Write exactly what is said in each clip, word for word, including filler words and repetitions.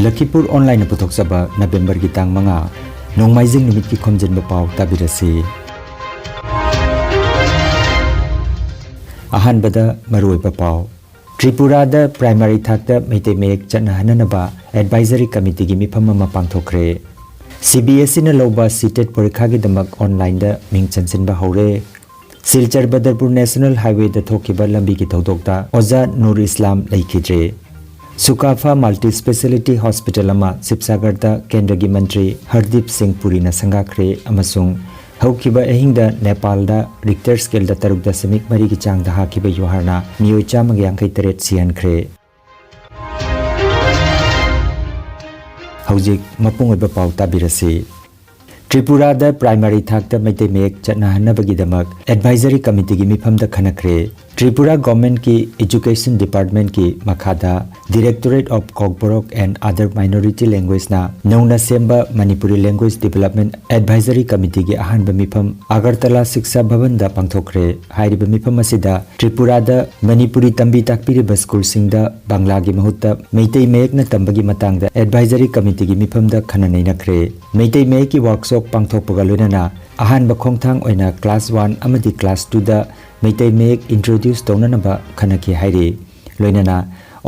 ꯂꯈꯤꯄꯨꯔ ꯑꯣꯟꯂꯥꯏꯟꯅ ꯄꯨꯊꯣꯛꯆꯕ ꯅꯕꯦꯝꯕꯔꯒꯤ ꯇꯥꯡ ꯃꯉꯥ, ꯅꯣꯡꯃꯥꯏꯖꯤꯡ ꯅꯨꯃꯤꯠꯀꯤ ꯈꯣꯝꯖꯤꯟꯕ ꯄꯥꯎ ꯇꯥꯕꯤꯔꯁꯤ꯫ ꯑꯍꯥꯟꯕꯗ ꯃꯔꯨꯑꯣꯏꯕ ꯄꯥꯎ꯫ ꯇ꯭ꯔꯤꯄꯨꯔꯥꯗ ꯄ꯭ꯔꯥꯏꯃꯥꯔꯤ ꯊꯥꯛꯇ ꯃꯩꯇꯩ ꯃꯌꯦꯛ ꯆꯠꯅꯍꯟꯅꯅꯕ ꯑꯦꯗꯚꯥꯏꯖꯔꯤ ꯀꯃꯤꯇꯤꯒꯤ ꯃꯤꯐꯝ ꯑꯃ ꯄꯥꯡꯊꯣꯛꯈ꯭ꯔꯦ꯫ ꯁꯤ ꯕꯤ ꯑꯦꯁ ꯏꯅ ꯂꯧꯕ ꯁꯤꯇꯦꯠ ꯄꯔꯤꯈꯥꯒꯤꯗꯃꯛ ꯑꯣꯟꯂꯥꯏꯟꯗ ꯃꯤꯡ ꯆꯟꯁꯤꯟꯕ ꯍꯧꯔꯦ꯫ ꯁꯤꯜꯆꯔ ꯕꯗꯔꯄꯨꯔ ꯅꯦꯁꯅꯦꯜ ꯍꯥꯏꯋꯦꯗ ꯊꯣꯛꯈꯤꯕ ꯂꯝꯕꯤꯒꯤ ꯊꯧꯗꯣꯛꯇ ꯑꯣꯖꯥ ꯅꯨꯔ ꯏꯁꯂꯥꯝ ꯂꯩꯈꯤꯗ꯭ꯔꯦ꯫ ꯁꯨꯀꯥꯐꯥ ꯃꯜꯇꯤ ꯁ꯭ꯄꯦꯁꯤꯌꯦꯂꯤꯇꯤ ꯍꯣꯁꯄꯤꯇꯥꯜ ꯑꯃ ꯁꯤꯕꯁꯥꯒꯔꯗ ꯀꯦꯟꯗ꯭ꯔꯒꯤ ꯃꯟꯇ꯭ꯔꯤ ꯍꯔꯗꯤꯞ ꯁꯤꯡ ꯄꯨꯔꯤꯅ ꯁꯪꯒꯥꯈ꯭ꯔꯦ ꯑꯃꯁꯨꯡ ꯍꯧꯈꯤꯕ ꯑꯍꯤꯡꯗ ꯅꯦꯄꯥꯜꯗ ꯔꯤꯛꯇꯔ ꯁ꯭ꯀꯦꯜꯗ ꯇꯔꯨꯛ ꯗꯁꯃꯤꯛ ꯃꯔꯤꯒꯤ ꯆꯥꯡꯗ ꯍꯥꯈꯤꯕ ꯌꯨꯍꯥꯔꯅ ꯃꯤꯑꯣꯏ ꯆꯥꯝꯃꯒ ꯌꯥꯡꯈꯩ ꯇꯔꯦꯠ ꯁꯤꯍꯟꯈ꯭ꯔꯦ꯫ ꯍꯧꯖꯤꯛ ꯃꯄꯨꯡ ꯑꯣꯏꯕ ꯄꯥꯎ ꯇꯥꯕꯤꯔꯁꯤ꯫ ꯇ꯭ꯔꯤꯄꯨꯔꯥꯗ ꯄ꯭ꯔꯥꯏꯃꯥꯔꯤ ꯊꯥꯛꯇ ꯃꯩꯇꯩ ꯃꯌꯦꯛ ꯆꯠꯅꯍꯟꯅꯕꯒꯤꯗꯃꯛ ꯑꯦꯗꯚꯥꯏꯖꯔꯤ ꯀꯃꯤꯇꯤꯒꯤ ꯃꯤꯐꯝꯗ ꯈꯟꯅꯈ꯭ꯔꯦ꯫ ꯇ꯭ꯔꯤꯄꯨꯔꯥ ꯒꯣꯔꯃꯦꯟꯠꯀꯤ ꯏꯖꯨꯀꯦꯁꯟ ꯗꯤꯄꯥꯔꯠꯃꯦꯟꯠꯀꯤ ꯃꯈꯥꯗ Directorate of Kokborok and Other Minority Languageꯅ ꯅꯧꯅ ꯁꯦꯝꯕ ꯃꯅꯤꯄꯨꯔꯤ ꯂꯦꯡꯒ꯭ꯋꯦꯖ ꯗꯤꯕꯦꯂꯞꯃꯦꯟꯠ ꯑꯦꯗꯚꯥꯏꯖꯔꯤ ꯀꯃꯤꯇꯤꯒꯤ ꯑꯍꯥꯟꯕ ꯃꯤꯐꯝ ꯑꯒꯔꯇꯂꯥ ꯁꯤꯛꯁꯥ ꯚꯕꯟꯗ ꯄꯥꯡꯊꯣꯛꯈ꯭ꯔꯦ꯫ ꯍꯥꯏꯔꯤꯕ ꯃꯤꯐꯝ ꯑꯁꯤꯗ ꯇ꯭ꯔꯤꯄꯨꯔꯥꯗ ꯃꯅꯤꯄꯨꯔꯤ ꯇꯝꯕꯤ ꯇꯥꯛꯄꯤꯔꯤꯕ ꯁ꯭ꯀꯨꯜꯁꯤꯡꯗ ꯕꯪꯂꯥꯒꯤ ꯃꯍꯨꯠꯇ ꯃꯩꯇꯩ ꯃꯌꯦꯛꯅ ꯇꯝꯕꯒꯤ ꯃꯇꯥꯡꯗ ꯑꯦꯗꯚꯥꯏꯖꯔꯤ ꯀꯃꯤꯇꯤꯒꯤ ꯃꯤꯐꯝꯗ ꯈꯟꯅ ꯅꯩꯅꯈ꯭ꯔꯦ꯫ ꯃꯩꯇꯩ ꯃꯌꯦꯛꯀꯤ ꯋꯥꯔꯛꯁꯣꯞ ꯄꯥꯡꯊꯣꯛꯄꯒ ꯂꯣꯏꯅꯅ ꯑꯍꯥꯟꯕ ꯈꯣꯡꯊꯥꯡ ꯑꯣꯏꯅ ꯀ꯭ꯂꯥꯁ ꯋꯥꯟ ꯑꯃꯗꯤ ꯀ꯭ꯂꯥꯁ ꯇꯨꯗ ꯃꯩꯇꯩ ꯃꯌꯦꯛ ꯏꯟꯇ꯭ꯔꯣꯗ꯭ꯌꯨꯁ ꯇꯧꯅꯅꯕ ꯈꯟꯅꯈꯤ ꯍꯥꯏꯔꯤ꯫ ꯂꯣꯏꯅꯅ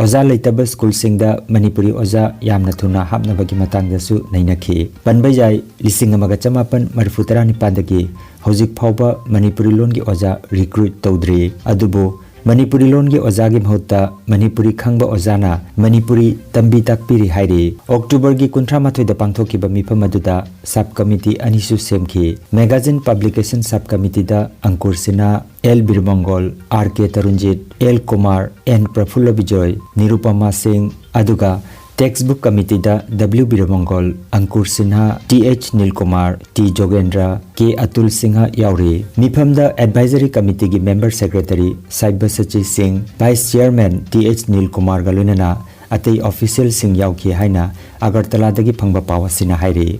ꯑꯣꯖꯥ ꯂꯩꯇꯕ ꯁ꯭ꯀꯨꯜꯁꯤꯡꯗ ꯃꯅꯤꯄꯨꯔꯤ ꯑꯣꯖꯥ ꯌꯥꯝꯅ ꯊꯨꯅ ꯍꯥꯞꯅꯕꯒꯤ ꯃꯇꯥꯡꯗꯁꯨ ꯅꯩꯅꯈꯤ꯫ ꯄꯟꯕ ꯌꯥꯏ, ꯂꯤꯁꯤꯡ ꯑꯃꯒ ꯆꯃꯥꯄꯟ ꯃꯔꯤꯐꯨ ꯇꯔꯥꯅꯤꯄꯥꯟꯗꯒꯤ ꯍꯧꯖꯤꯛ ꯐꯥꯎꯕ ꯃꯅꯤꯄꯨꯔꯤ ꯂꯣꯟꯒꯤ ꯑꯣꯖꯥ ꯔꯤꯀ꯭ꯔꯨꯠ ꯇꯧꯗ꯭ꯔꯤ꯫ ꯑꯗꯨꯕꯨ ꯃꯅꯤꯄꯨꯔꯤ ꯂꯣꯟꯒꯤ ꯑꯣꯖꯥꯒꯤ ꯃꯍꯨꯠꯇ ꯃꯅꯤꯄꯨꯔꯤ ꯈꯪꯕ ꯑꯣꯖꯥꯅ ꯃꯅꯤꯄꯨꯔꯤ ꯇꯝꯕꯤ ꯇꯥꯛꯄꯤꯔꯤ ꯍꯥꯏꯔꯤ꯫ ꯑꯣꯛꯇꯣꯕꯔꯒꯤ ꯀꯨꯟꯊ꯭ꯔꯥ ꯃꯥꯊꯣꯏꯗ ꯄꯥꯡꯊꯣꯛꯈꯤꯕ ꯃꯤꯐꯝ ꯑꯗꯨꯗ ꯁꯕ ꯀꯃꯤꯇꯤ ꯑꯅꯤꯁꯨ ꯁꯦꯝꯈꯤ꯫ ꯃꯦꯒꯥꯖꯤꯟ ꯄꯕ꯭ꯂꯤꯀꯦꯁꯟ ꯁꯕ ꯀꯃꯤꯇꯤꯗ Ankur Sinha, L Biramangol, R K Tarunjit, L Kumar, N Praphulla Bijoy, Nirupama Singh, ꯑꯗꯨꯒ ꯇꯦꯛꯁꯕꯨꯛ ꯀꯃꯤꯇꯤꯗ W Biramangol, Ankur Sinha, T H Nilkumar, T Jogendra, K Atul Singha ꯌꯥꯎꯔꯤ꯫ ꯃꯤꯐꯝꯗ ꯑꯦꯗꯚꯥꯏꯖꯔꯤ ꯀꯃꯤꯇꯤꯒꯤ member secretary Saibaschi Singh, vice chairman T H ꯅꯤꯜꯀꯨꯃꯥꯔꯒ ꯂꯣꯏꯅꯅ ꯑꯇꯩ ꯑꯣꯐꯤꯁꯤꯌꯦꯜꯁꯤꯡ ꯌꯥꯎꯈꯤ ꯍꯥꯏꯅ ꯑꯒꯔꯇꯂꯥꯗꯒꯤ ꯐꯪꯕ ꯄꯥꯎ ꯑꯁꯤꯅ ꯍꯥꯏꯔꯤ꯫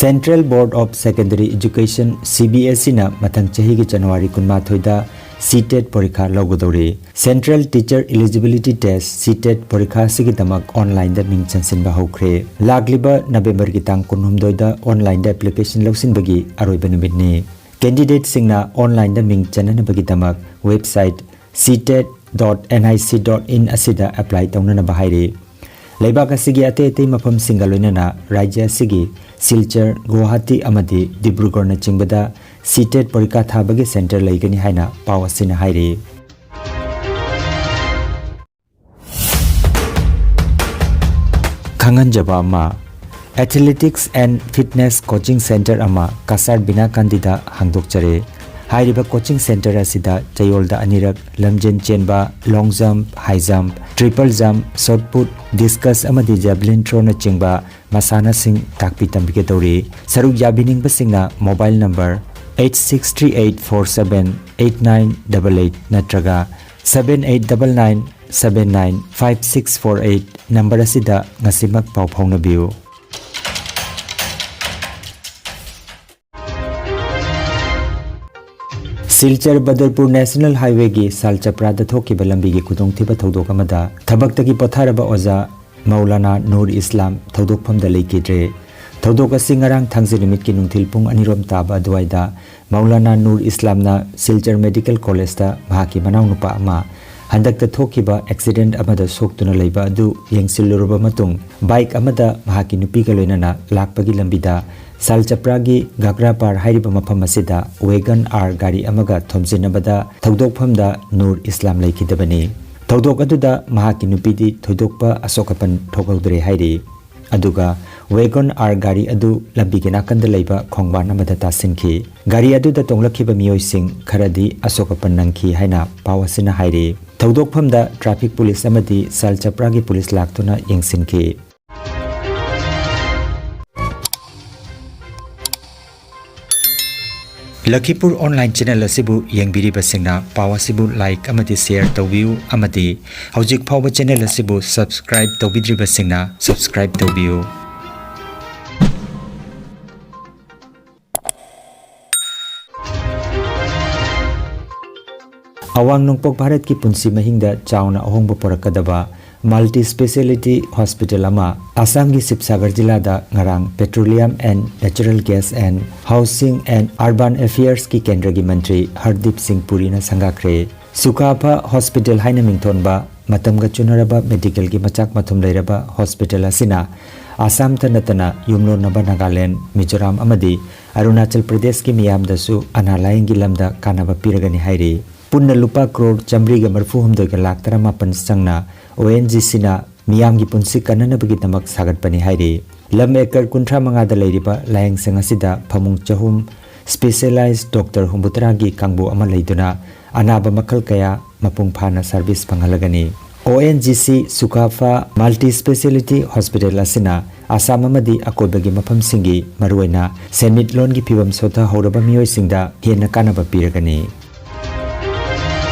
Central Board of Secondary Education, C B S ꯏꯅ ꯃꯊꯪ ꯆꯍꯤꯒꯤ ꯖꯅꯋꯥꯔꯤ ꯀꯨꯟꯃꯥꯊꯣꯏꯗ CTET ꯄꯔꯤꯈꯥ ꯂꯧꯒꯗꯧꯔꯤ꯫ Central Teacher Eligibility Test, CTET ꯄꯔꯤꯈꯥ ꯑꯁꯤꯒꯤꯗꯃꯛ online ꯗ ꯃꯤꯡ ꯆꯟꯁꯤꯟꯕ ꯍꯧꯈ꯭ꯔꯦ꯫ ꯂꯥꯛꯂꯤꯕ November ꯒꯤ ꯇꯥꯡ ꯀꯨꯟꯍꯨꯝꯗꯣꯏꯗ online ꯗ application ꯂꯧꯁꯤꯟꯕꯒꯤ ꯑꯔꯣꯏꯕ ꯅꯨꯃꯤꯠꯅꯤ꯫ Candidate ꯁꯤꯡꯅ online ꯗ ꯃꯤꯡ ꯆꯟꯅꯅꯕꯒꯤꯗꯃꯛ website C TET dot N I C dot in ꯑꯁꯤꯗ apply ꯇꯧꯅꯅꯕ ꯍꯥꯏꯔꯤ꯫ ꯂꯩꯕꯥꯛ ꯑꯁꯤꯒꯤ ꯑꯇꯩ ꯑꯇꯩ ꯃꯐꯝꯁꯤꯡꯒ ꯂꯣꯏꯅꯅ ꯔꯥꯖ꯭ꯌ ꯑꯁꯤꯒꯤ ꯁꯤꯜꯆꯔ, ꯒꯨꯋꯥꯍꯥꯇꯤ ꯑꯃꯗꯤ ꯗꯤꯕ꯭ꯔꯨꯒꯔꯅꯆꯤꯡꯕꯗ CTET ꯄꯔꯤꯈꯥ ꯊꯥꯕꯒꯤ center ꯂꯩꯒꯅꯤ ꯍꯥꯏꯅ ꯄꯥꯎ ꯑꯁꯤꯅ ꯍꯥꯏꯔꯤ꯫ ꯈꯪꯍꯟꯖꯕ ꯑꯃ, Athletics and Fitness Coaching Center ꯑꯃ ꯀꯁꯥꯔ ꯕꯤꯅꯥꯀꯥꯟꯗꯤꯗ ꯍꯥꯡꯗꯣꯛꯆꯔꯦ꯫ ꯍꯥꯏꯔꯤꯕ coaching center ꯑꯁꯤꯗ ꯆꯌꯣꯜꯗ ꯑꯅꯤꯔꯛ ꯂꯝꯖꯦꯟ ꯆꯦꯟꯕ, long jump, high jump, triple jump, shot put, discus ꯑꯃꯗꯤ javelin throwꯅꯆꯤꯡꯕ ꯃꯁꯥꯟꯅꯁꯤꯡ ꯇꯥꯛꯄꯤ ꯇꯝꯕꯤꯒꯗꯧꯔꯤ꯫ ꯁꯔꯨꯛ ꯌꯥꯕꯤꯅꯤꯡꯕꯁꯤꯡꯅ mobile number eight six three eight four seven eight nine double eight ꯅꯠꯇ꯭ꯔꯒ seven eight double nine seven nine five six four eight number ꯑꯁꯤꯗ ꯉꯁꯤꯃꯛ ꯄꯥꯎ ꯐꯥꯎꯅꯕꯤꯌꯨ꯫ Silchar ꯕꯗꯔꯄꯨꯔ National Highwayꯒꯤ ꯁꯥꯜꯆꯄ꯭ꯔꯥꯗ ꯊꯣꯛꯈꯤꯕ ꯂꯝꯕꯤꯒꯤ ꯈꯨꯗꯣꯡꯊꯤꯕ ꯊꯧꯗꯣꯛ ꯑꯃꯗ ꯊꯕꯛꯇꯒꯤ ꯄꯣꯊꯥꯔꯕ ꯑꯣꯖꯥ ꯃꯧꯂꯥꯅꯥ ꯅꯨꯔ ꯏꯁꯂꯥꯝ ꯊꯧꯗꯣꯛꯐꯝꯗ ꯂꯩꯈꯤꯗ꯭ꯔꯦ꯫ ꯊꯧꯗꯣꯛ ꯑꯁꯤ ꯉꯔꯥꯡ ꯊꯥꯡꯖ ꯅꯨꯃꯤꯠꯀꯤ ꯅꯨꯡꯊꯤꯜ ꯄꯨꯡ ꯑꯅꯤꯔꯣꯝ ꯇꯥꯕ ꯑꯗꯨꯋꯥꯏꯗ ꯃꯧꯂꯥꯅꯥ ꯅꯨꯔ ꯏꯁꯂꯥꯝꯅ ꯁꯤꯜꯆꯔ ꯃꯦꯗꯤꯀꯦꯜ ꯀꯣꯂꯦꯖꯇ ꯃꯍꯥꯛꯀꯤ ꯃꯅꯥꯎꯅꯨꯄꯥ ꯑꯃ ꯍꯟꯗꯛꯇ ꯊꯣꯛꯈꯤꯕ accident ꯑꯃꯗ ꯁꯣꯛꯇꯨꯅ ꯂꯩꯕ ꯑꯗꯨ ꯌꯦꯡꯁꯤꯜꯂꯨꯔꯕ ꯃꯇꯨꯡ, bike ꯑꯃꯗ ꯃꯍꯥꯛꯀꯤ ꯅꯨꯄꯤꯒ ꯂꯣꯏꯅꯅ ꯂꯥꯛꯄꯒꯤ ꯂꯝꯕꯤꯗ ꯁꯥꯜꯆꯄ꯭ꯔꯥꯒꯤ ꯒꯥꯒ꯭ꯔꯥꯄꯥꯔ ꯍꯥꯏꯔꯤꯕ ꯃꯐꯝ ꯑꯁꯤꯗ Wagon R ꯒꯥꯔꯤ ꯑꯃꯒ ꯊꯣꯝꯖꯤꯟꯅꯕꯗ ꯊꯧꯗꯣꯛꯐꯝꯗ ꯅꯨꯔ ꯏꯁꯂꯥꯝ ꯂꯩꯈꯤꯗꯕꯅꯤ꯫ ꯊꯧꯗꯣꯛ ꯑꯗꯨꯗ ꯃꯍꯥꯛꯀꯤ ꯅꯨꯄꯤꯗꯤ ꯊꯣꯏꯗꯣꯛꯄ ꯑꯁꯣꯛ ꯑꯄꯟ ꯊꯣꯛꯍꯧꯗ꯭ꯔꯦ ꯍꯥꯏꯔꯤ꯫ ꯑꯗꯨꯒ Wagon R ꯒꯥꯔꯤ ꯑꯗꯨ ꯂꯝꯕꯤꯒꯤ ꯅꯥꯀꯟꯗ ꯂꯩꯕ ꯈꯣꯡꯕꯥꯟ ꯑꯃꯗ ꯇꯥꯁꯤꯟꯈꯤ꯫ ꯒꯥꯔꯤ ꯑꯗꯨꯗ ꯇꯣꯡꯂꯛꯈꯤꯕ ꯃꯤꯑꯣꯏꯁꯤꯡ ꯈꯔꯗꯤ ꯑꯁꯣꯛ ꯑꯄꯟ ꯅꯪꯈꯤ ꯍꯥꯏꯅ ꯄꯥꯎ ꯑꯁꯤꯅ ꯍꯥꯏꯔꯤ꯫ ꯊꯧꯗꯣꯛꯐꯝꯗ traffic police ꯑꯃꯗꯤ ꯁꯥꯜꯆꯄ꯭ꯔꯥꯒꯤ police ꯂꯥꯛꯇꯨꯅ ꯌꯦꯡꯁꯤꯟꯈꯤ꯫ ꯂꯈꯤꯄꯨꯔ online channel ꯑꯁꯤꯕꯨ ꯌꯦꯡꯕꯤꯔꯤꯕꯁꯤꯡꯅ ꯄꯥꯎ ꯑꯁꯤꯕꯨ like ꯑꯃꯗꯤ share ꯇꯧꯕꯤꯌꯨ ꯑꯃꯗꯤ ꯍꯧꯖꯤꯛ ꯐꯥꯎꯕ channel ꯑꯁꯤꯕꯨ subscribe ꯇꯧꯕꯤꯗ꯭ꯔꯤꯕꯁꯤꯡꯅ subscribe ꯇꯧꯕꯤꯌꯨ꯫ ꯑꯋꯥꯡ ꯅꯣꯡꯄꯣꯛ ꯚꯥꯔꯠꯀꯤ ꯄꯨꯟꯁꯤ ꯃꯍꯤꯡꯗ ꯆꯥꯎꯅ ꯑꯍꯣꯡꯕ ꯄꯨꯔꯛꯀꯗꯕ multi speciality hospital ꯑꯃ ꯑꯁꯥꯝꯒꯤ ꯁꯤꯕꯁꯥꯒꯔ ꯖꯤꯂꯥꯗ ꯉꯔꯥꯡ Petroleum and Natural Gas and Housing and Urban Affairsꯀꯤ ꯀꯦꯟꯗ꯭ꯔꯒꯤ ꯃꯟꯇ꯭ꯔꯤ ꯍꯔꯗꯤꯞ ꯁꯤꯡ ꯄꯨꯔꯤꯅ ꯁꯪꯒꯥꯈ꯭ꯔꯦ꯫ ꯁꯨꯈꯥꯐꯥ ꯍꯣꯁꯄꯤꯇꯥꯜ ꯍꯥꯏꯅ ꯃꯤꯡꯊꯣꯟꯕ, ꯃꯇꯝꯒ ꯆꯨꯅꯔꯕ ꯃꯦꯗꯤꯀꯦꯜꯒꯤ ꯃꯆꯥꯛ ꯃꯊꯨꯝ ꯂꯩꯔꯕ ꯍꯣꯁꯄꯤꯇꯥꯜ ꯑꯁꯤꯅ ꯑꯁꯥꯝꯇ ꯅꯠꯇꯅ ꯌꯨꯝꯂꯣꯟꯅꯕ ꯅꯥꯒꯥꯂꯦꯟꯗ, ꯃꯤꯖꯣꯔꯥꯝ ꯑꯃꯗꯤ ꯑꯔꯨꯅꯥꯆꯜ ꯄ꯭ꯔꯗꯦꯁꯀꯤ ꯃꯤꯌꯥꯝꯗꯁꯨ ꯑꯅꯥ ꯂꯥꯌꯦꯡꯒꯤ ꯂꯝꯗ ꯀꯥꯟꯅꯕ ꯄꯤꯔꯒꯅꯤ ꯍꯥꯏꯔꯤ꯫ ꯄꯨꯟꯅ ꯂꯨꯄꯥ ꯀ꯭ꯔꯣꯔ ꯆꯥꯃꯔꯤꯒ ꯃꯔꯤꯐꯨ ꯍꯨꯝꯗꯣꯏꯒ ꯂꯥꯈ ꯇꯔꯥꯃꯥꯄꯟ ꯆꯪꯅ ꯑꯣ ꯑꯦꯟ ꯖꯤ ꯁꯤꯅ ꯃꯤꯌꯥꯝꯒꯤ ꯄꯨꯟꯁꯤ ꯀꯟꯅꯅꯕꯒꯤꯗꯃꯛ ꯁꯥꯒꯠꯄꯅꯤ ꯍꯥꯏꯔꯤ꯫ ꯂꯝ ꯑꯦꯀꯔ ꯀꯨꯟꯊ꯭ꯔꯥ ꯃꯉꯥꯗ ꯂꯩꯔꯤꯕ ꯂꯥꯌꯦꯡꯁꯪ ꯑꯁꯤꯗ ꯐꯃꯨꯡ ꯆꯍꯨꯝ, specialized doctor ꯍꯨꯝꯐꯨꯇꯔꯥꯒꯤ ꯀꯥꯡꯕꯨ ꯑꯃ ꯂꯩꯗꯨꯅ ꯑꯅꯥꯕ ꯃꯈꯜ ꯀꯌꯥ ꯃꯄꯨꯡ ꯐꯥꯅ ꯁꯔꯚꯤꯁ ꯐꯪꯍꯜꯂꯒꯅꯤ꯫ ꯑꯣ and G C ꯁꯨꯈꯥꯐꯥ multi speciality hospital ꯑꯁꯤꯅ ꯑꯁꯥꯝ ꯑꯃꯗꯤ ꯑꯀꯣꯏꯕꯒꯤ ꯃꯐꯝꯁꯤꯡꯒꯤ, ꯃꯔꯨꯑꯣꯏꯅ ꯁꯦꯟꯃꯤꯠꯂꯣꯟꯒꯤ ꯐꯤꯕꯝ ꯁꯣꯊꯍꯧꯔꯕ ꯃꯤꯑꯣꯏꯁꯤꯡꯗ ꯍꯦꯟꯅ ꯀꯥꯟꯅꯕ ꯄꯤꯔꯒꯅꯤ꯫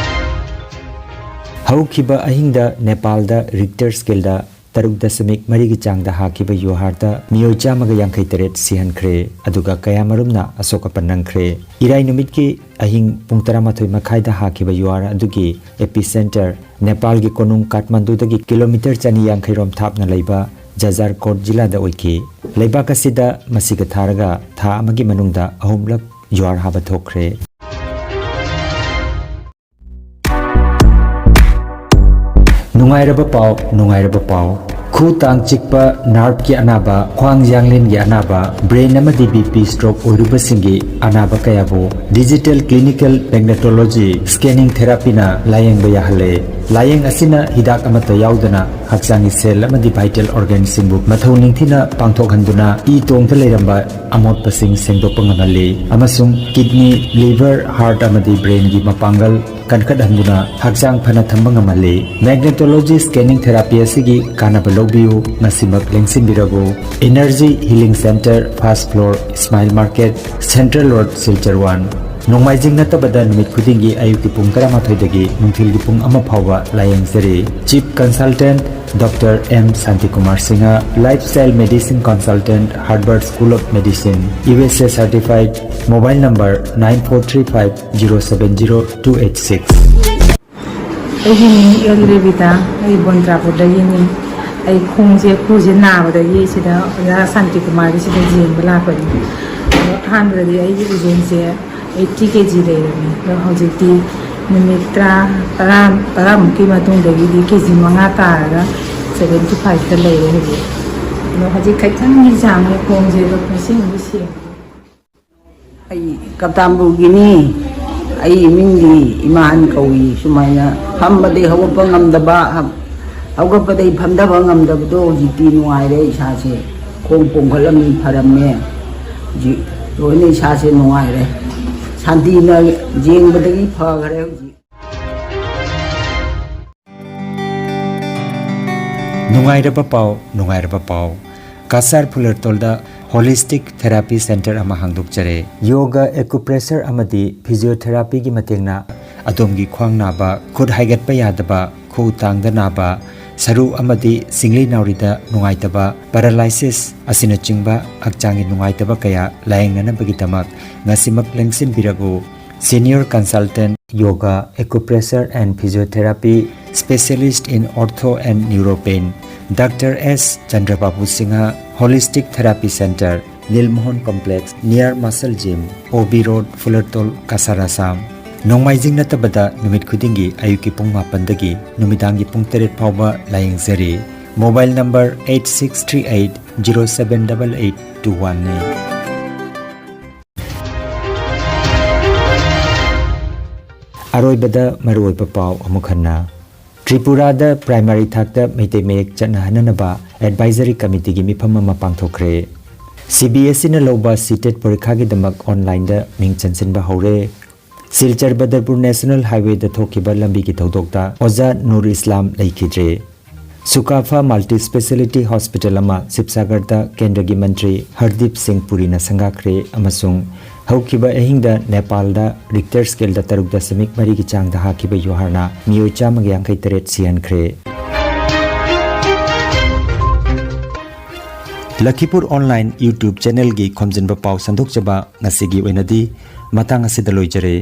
ꯍꯧꯈꯤꯕ ꯑꯍꯤꯡꯗ ꯅꯦꯄꯥꯜꯗ ꯔꯤꯛꯇꯔ ꯁ꯭ꯀꯦꯜꯗ ꯇꯔꯨꯛ ꯗꯁꯃꯤꯛ ꯃꯔꯤꯒꯤ ꯆꯥꯡꯗ ꯍꯥꯈꯤꯕ ꯌꯨꯍꯥꯔꯗ ꯃꯤꯑꯣꯏ ꯆꯥꯝꯃꯒ ꯌꯥꯡꯈꯩ ꯇꯔꯦꯠ ꯁꯤꯍꯟꯈ꯭ꯔꯦ, ꯑꯗꯨꯒ ꯀꯌꯥꯃꯔꯨꯝꯅ ꯑꯁꯣꯛ ꯑꯄꯟ ꯅꯪꯈ꯭ꯔꯦ꯫ ꯏꯔꯥꯏ ꯅꯨꯃꯤꯠꯀꯤ ꯑꯍꯤꯡ ꯄꯨꯡ ꯇꯔꯥꯃꯥꯊꯣꯏ ꯃꯈꯥꯏꯗ ꯍꯥꯈꯤꯕ ꯌꯨꯍꯥꯔ ꯑꯗꯨꯒꯤ epicenter ꯅꯦꯄꯥꯜꯒꯤ ꯀꯣꯅꯨꯡ ꯀꯥꯊꯃꯟꯗꯨꯗꯒꯤ ꯀꯤꯂꯣꯃꯤꯇꯔ ꯆꯅꯤ ꯌꯥꯡꯈꯩ ꯔꯣꯝ ꯊꯥꯞꯅ ꯂꯩꯕ ꯖꯖꯥꯔꯀꯣꯠ ꯖꯤꯂꯥꯗ ꯑꯣꯏꯈꯤ꯫ ꯂꯩꯕꯥꯛ ꯑꯁꯤꯗ ꯃꯁꯤꯒ ꯊꯥꯔꯒ ꯊꯥ ꯑꯃꯒꯤ ꯃꯅꯨꯡꯗ ꯑꯍꯨꯝꯂꯛ ꯌꯨꯍꯥꯔ ꯍꯥꯕ ꯊꯣꯛꯈ꯭ꯔꯦ꯫ ꯅꯨꯡꯉꯥꯏꯔꯕ ꯄꯥꯎ, ꯅꯨꯡꯉꯥꯏꯔꯕ ꯄꯥꯎ꯫ ꯈꯨ ꯇꯥꯡ ꯆꯤꯛꯄ, nerveꯀꯤ ꯑꯅꯥꯕ, ꯈ꯭ꯋꯥꯡ ꯌꯥꯡꯂꯦꯟꯒꯤ ꯑꯅꯥꯕ, brain ꯑꯃꯗꯤ B P stroke ꯑꯣꯏꯔꯨꯕꯁꯤꯡꯒꯤ ꯑꯅꯥꯕ ꯀꯌꯥꯕꯨ digital clinical magnetology scanning therapyꯅ ꯂꯥꯌꯦꯡꯕ ꯌꯥꯍꯜꯂꯦ꯫ ꯂꯥꯌꯦꯡ ꯑꯁꯤꯅ ꯍꯤꯗꯥꯛ ꯑꯃꯠꯇ ꯌꯥꯎꯗꯅ ꯍꯛꯆꯥꯡꯒꯤ cell ꯑꯃꯗꯤ vital organꯁꯤꯡꯕꯨ ꯃꯊꯧ ꯅꯤꯡꯊꯤꯅ ꯄꯥꯡꯊꯣꯛꯍꯟꯗꯨꯅ ꯏ ꯇꯣꯡꯗ ꯂꯩꯔꯝꯕ ꯑꯃꯣꯠꯄꯁꯤꯡ ꯁꯦꯡꯗꯣꯛꯄ ꯉꯝꯍꯜꯂꯤ ꯑꯃꯁꯨꯡ kidney, liver, heart ꯑꯃꯗꯤ brainꯒꯤ ꯃꯄꯥꯡꯒꯜ ꯀꯟꯈꯠꯍꯟꯗꯨꯅ ꯍꯛꯆꯥꯡ ꯐꯅ ꯊꯝꯕ ꯉꯝꯍꯜꯂꯤ꯫ Magnetology scanning therapy ꯑꯁꯤꯒꯤ ꯀꯥꯟꯅꯕ ꯂꯧꯕꯤꯌꯨ, ꯉꯁꯤꯃꯛ ꯂꯦꯡꯁꯤꯟꯕꯤꯔꯕꯨ꯫ Energy Healing Center, first floor, Smile Market, Central Road, Silchar one꯫ ꯅꯣꯡꯃꯥꯏꯖꯤꯡ ꯅꯠꯇꯕꯗ ꯅꯨꯃꯤꯠ ꯈꯨꯗꯤꯡꯒꯤ ꯑꯌꯨꯛꯀꯤ ꯄꯨꯡ ꯇꯔꯥꯃꯥꯊꯣꯏꯗꯒꯤ ꯅꯨꯡꯊꯤꯜꯒꯤ ꯄꯨꯡ ꯑꯃ ꯐꯥꯎꯕ ꯂꯥꯌꯦꯡꯖꯔꯤ꯫ Chief Consultant Doctor M Shantikumar Singha, Lifestyle Medicine Consultant, Harvard School of Medicine, U S A certified, mobile number nine four three five zero seven zero two eight six. ꯑꯩꯒꯤ ꯃꯤꯡ ꯑꯦꯜ ꯔꯦꯕꯤꯇꯥ, ꯑꯩ ꯕꯣꯟꯇ꯭ꯔꯥꯄꯨꯔꯗꯒꯤꯅꯤ꯫ ꯑꯩ ꯈꯣꯡꯁꯦ, ꯈꯨꯁꯦ ꯅꯥꯕꯗꯒꯤ ꯁꯤꯗ ꯑꯣꯖꯥ ꯁꯥꯟꯇꯤ ꯀꯨꯃꯥꯔꯒꯤ ꯁꯤꯗ ꯌꯦꯡꯕ ꯂꯥꯛꯄꯅꯤ꯫ ꯑꯗꯣ ꯑꯍꯥꯟꯕꯗꯗꯤ ꯑꯩꯒꯤ ꯎꯖꯦꯟꯁꯦ ꯑꯩꯠꯇꯤ ꯀꯦ ꯖꯤ ꯂꯩꯔꯝꯃꯤ꯫ ꯑꯗꯣ ꯍꯧꯖꯤꯛꯇꯤ ꯅꯨꯃꯤꯠ ꯇꯔꯥ, ꯇꯔꯥ, ꯇꯔꯥꯃꯨꯛꯀꯤ ꯃꯇꯨꯡꯗꯒꯤꯗꯤ ꯀꯦ ꯖꯤ ꯃꯉꯥ ꯇꯥꯔꯒ ꯁꯚꯦꯟꯇꯤ ꯐꯥꯏꯚꯇ ꯂꯩꯔꯦ ꯍꯧꯖꯤꯛ꯫ ꯑꯗꯣ ꯍꯧꯖꯤꯛ ꯈꯤꯇꯪꯗꯤ ꯆꯥꯡꯉꯦ ꯈꯣꯡꯁꯦ, ꯑꯗꯣ ꯉꯁꯤꯃꯨꯛ ꯁꯦꯡꯉꯦ꯫ ꯑꯩ ꯀꯞꯇꯥꯟꯄꯨꯔꯒꯤꯅꯤ꯫ ꯑꯩ ꯏꯃꯤꯡꯗꯤ ꯏꯃꯥꯟ ꯀꯧꯏ꯫ ꯁꯨꯃꯥꯏꯅ ꯐꯝꯕꯗꯒꯤ ꯍꯧꯒꯠꯄ ꯉꯝꯗꯕ, ꯍꯧꯒꯠꯄꯗꯒꯤ ꯐꯝꯊꯕ ꯉꯝꯗꯕꯗꯣ ꯍꯧꯖꯤꯛꯇꯤ ꯅꯨꯡꯉꯥꯏꯔꯦ ꯏꯁꯥꯁꯦ꯫ ꯈꯣꯡ ꯄꯣꯝꯈꯠꯂꯝꯃꯤ, ꯐꯔꯝꯃꯦ꯫ ꯍꯧꯖꯤꯛ ꯂꯣꯏꯅ ꯏꯁꯥꯁꯦ ꯅꯨꯡꯉꯥꯏꯔꯦ꯫ ꯁꯥꯟꯇꯤꯅ ꯌꯦꯡꯕꯗꯒꯤ ꯐꯈ꯭ꯔꯦ ꯍꯧꯖꯤꯛ꯫ ꯅꯨꯡꯉꯥꯏꯔꯕ ꯄꯥꯎ, ꯅꯨꯡꯉꯥꯏꯔꯕ ꯄꯥꯎ꯫ ꯀꯁꯥꯔ ꯐꯨꯂꯔꯇꯣꯜꯗ ꯍꯣꯂꯤꯁꯇꯤꯛ ꯊꯦꯔꯥꯄꯤ ꯁꯦꯟꯇꯔ ꯑꯃ ꯍꯥꯡꯗꯣꯛꯆꯔꯦ꯫ ꯌꯣꯒ, ꯑꯦꯀꯨꯄ꯭ꯔꯦꯁꯔ ꯑꯃꯗꯤ ꯐꯤꯖꯤꯑꯣꯊꯦꯔꯥꯄꯤꯒꯤ ꯃꯇꯦꯡꯅ ꯑꯗꯣꯝꯒꯤ ꯈ꯭ꯋꯥꯡ ꯅꯥꯕ, ꯈꯨꯠ ꯍꯥꯏꯒꯠꯄ ꯌꯥꯗꯕ, ꯈꯨ ꯇꯥꯡꯗ ꯅꯥꯕ, ꯁꯔꯨ ꯑꯃꯗꯤ ꯁꯤꯡꯂꯤ ꯅꯥꯎꯔꯤꯗ ꯅꯨꯡꯉꯥꯏꯇꯕ, ꯄꯦꯔꯥꯂꯥꯏꯁꯤꯁ ꯑꯁꯤꯅꯆꯤꯡꯕ ꯍꯛꯆꯥꯡꯒꯤ ꯅꯨꯡꯉꯥꯏꯇꯕ ꯀꯌꯥ ꯂꯥꯌꯦꯡꯅꯅꯕꯒꯤꯗꯃꯛ ꯉꯁꯤꯃꯛ ꯂꯦꯡꯁꯤꯟꯕꯤꯔꯛꯎ꯫ Senior Consultant Yoga, Acupressure and Physiotherapy, Specialist in Ortho and Neuropain, Doctor S Chandrababu Singha, Holistic Therapy Center, Nilmohan Complex, near Muscle Gym, O B Road, Fulertol, Kasar, Assam. ꯅꯣꯡꯃꯥꯏꯖꯤꯡ ꯅꯠꯇꯕꯗ ꯅꯨꯃꯤꯠ ꯈꯨꯗꯤꯡꯒꯤ ꯑꯌꯨꯛꯀꯤ ꯄꯨꯡ ꯃꯥꯄꯟꯗꯒꯤ ꯅꯨꯃꯤꯗꯥꯡꯒꯤ ꯄꯨꯡ ꯇꯔꯦꯠ ꯐꯥꯎꯕ ꯂꯥꯌꯦꯡꯖꯔꯤ꯫ Mobile number eight six three eight zero seven double eight two one ꯅꯤ꯫ ꯑꯔꯣꯏꯕꯗ ꯃꯔꯨꯑꯣꯏꯕ ꯄꯥꯎ ꯑꯃꯨꯛ ꯍꯟꯅ꯫ ꯇ꯭ꯔꯤꯄꯨꯔꯥꯗ ꯄ꯭ꯔꯥꯏꯃꯥꯔꯤ ꯊꯥꯛꯇ ꯃꯩꯇꯩ ꯃꯌꯦꯛ ꯆꯠꯅꯍꯟꯅꯅꯕ ꯑꯦꯗꯚꯥꯏꯖꯔꯤ ꯀꯃꯤꯇꯤꯒꯤ ꯃꯤꯐꯝ ꯑꯃ ꯄꯥꯡꯊꯣꯛꯈ꯭ꯔꯦ꯫ ꯁꯤ ꯕꯤ ꯑꯦꯁ ꯏꯅ ꯂꯧꯕ ꯁꯤꯇꯦꯠ ꯄꯔꯤꯈꯥꯒꯤꯗꯃꯛ ꯑꯣꯟꯂꯥꯏꯟꯗ ꯃꯤꯡ ꯆꯟꯁꯤꯟꯕ ꯍꯧꯔꯦ꯫ ꯁꯤꯜꯆꯔ ꯕꯗꯔꯄꯨꯔ ꯅꯦꯁꯅꯦꯜ ꯍꯥꯏꯋꯦꯗ ꯊꯣꯛꯈꯤꯕ ꯂꯝꯕꯤꯒꯤ ꯊꯧꯗꯣꯛꯇ ꯑꯣꯖꯥ ꯅꯨꯔ ꯏꯁꯂꯥꯝ ꯂꯩꯈꯤꯗ꯭ꯔꯦ꯫ ꯁꯨꯀꯥꯐꯥ ꯃꯜꯇꯤ ꯁ꯭ꯄꯦꯁꯤꯌꯦꯂꯤꯇꯤ ꯍꯣꯁꯄꯤꯇꯥꯜ ꯑꯃ ꯁꯤꯕ ꯁꯥꯒꯔꯗ ꯀꯦꯟꯗ꯭ꯔꯒꯤ ꯃꯟꯇ꯭ꯔꯤ ꯍꯔꯗꯤꯞ ꯁꯤꯡ ꯄꯨꯔꯤꯅ ꯁꯪꯒꯥꯈ꯭ꯔꯦ ꯑꯃꯁꯨꯡ ꯍꯧꯈꯤꯕ ꯑꯍꯤꯡꯗ ꯅꯦꯄꯥꯜꯗ ꯔꯤꯛꯇꯔ ꯁ꯭ꯀꯦꯜꯗ ꯇꯔꯨꯛ ꯗꯁꯃꯤꯛ ꯃꯔꯤꯒꯤ ꯆꯥꯡꯗ ꯍꯥꯈꯤꯕ ꯌꯨꯍꯥꯔꯅ ꯃꯤꯑꯣꯏ ꯆꯥꯝꯃꯒ ꯌꯥꯡꯈꯩ ꯇꯔꯦꯠ ꯁꯤꯍꯟꯈ꯭ꯔꯦ꯫ ꯂꯈꯤꯄꯨꯔ ꯑꯣꯟꯂꯥꯏꯟ YouTube ꯆꯦꯅꯦꯜꯒꯤ ꯈꯣꯝꯖꯤꯟꯕ ꯄꯥꯎ ꯁꯟꯗꯣꯛꯆꯕ ꯉꯁꯤꯒꯤ ꯑꯣꯏꯅꯗꯤ ꯃꯇꯥꯡ ꯑꯁꯤꯗ ꯂꯣꯏꯖꯔꯦ꯫